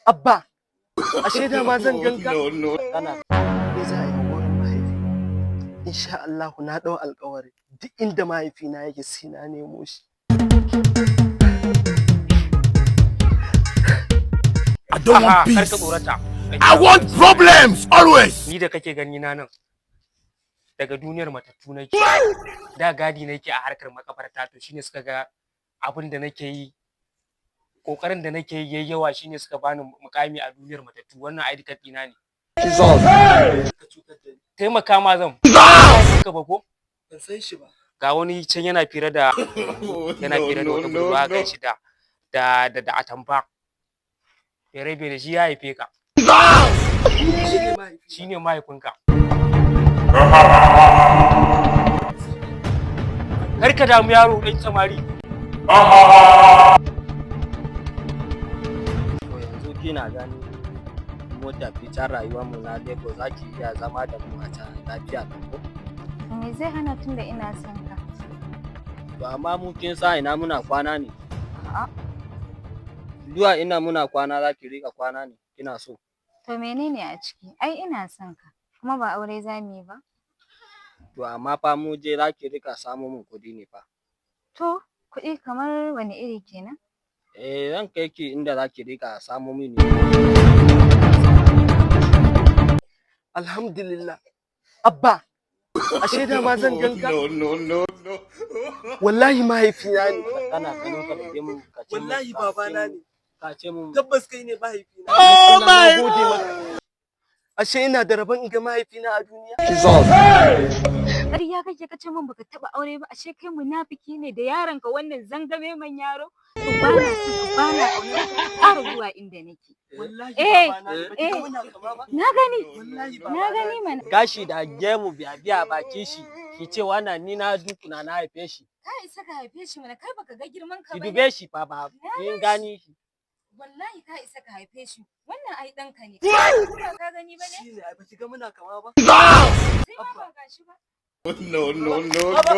Abba, ashe da ma zan ganka. No, no. Kana Me za a yi wurin mahaifi? Insha Allah na ɗau alƙawari, duk inda mahaifina yake sai na nemo shi. I don't want A'a, kar peace. ka tsorata. I want problems always. Ni da kake gani na nan, daga duniyar matattu nake. Da gadi nake a harkar makabarta, to shine suka ga abin da nake yi, kokarin da nake yi yayi yawa, shine suka bani mukami a duniyar matattu. Wannan ID card ɗina ne. Ka cutar da ni. Taimaka ma zan. Ka ba ko? Ban san shi ba. Ga wani can yana fira da yana fira da wata budurwa, gan shi da atamfa. Bere bere, shi ya haife ka. Shi ne mahaifina. Shine mahaifinka. Kar ka damu, yaro ɗan samari. To, yanzu kina gani mu tafi can rayuwar mu na Lagos, za ki iya zama da mu a can lafiya lau ko? Me zai hana, tun da ina son ka? To, amma mu kin sa ina muna kwana ne? A'a. Zuwa ina muna kwana za ki riƙa kwana ne kina so. To, menene a ciki? Ai ina son ka. Kuma ba aure za mu yi ba. To, amma fa mu je za ki riƙa samo mun kuɗi ne fa. To, kuɗi kamar wani iri kenan? Eh, zan kai ki inda za ki riƙa samo mini. Alhamdulillah. Abba, ashe da ma zan ganka. No, no, no, no. Wallahi mahaifina ne. Kana ganin ka da gemu ka ce mun Wallahi ka ce babana mun ne. ka ce mun. Tabbas kai ne mahaifina. Oh my gode maka. Ashe ina da rabon in ga mahaifina a duniya. Ƙarya kake, ka ce min baka taɓa aure ba, ashe kai munafiki ne da yaronka wannan zangame man yaro. To, ba na son ka, ba na ƙaunar ka, ka ƙara zuwa inda nake. Wallahi Eh, babana ne. Baki eh. ga muna kama ba? Na gani, Wallahi na babana gani ne. mana. Gashi da gemu biya biya bakin shi, ki ce wannan ni na dukuna na haife shi. Ka isa ka haife shi mana, kai baka ga girman ka Ki bane. dube shi fa, ba kin gani shi. Wallahi ka isa ka haife shi. Wannan ai ɗanka ne. Ba ka gani bane? Shi ne, ai baki ga muna kama ba? Sai ma ba gashi ba. No, no, no, no.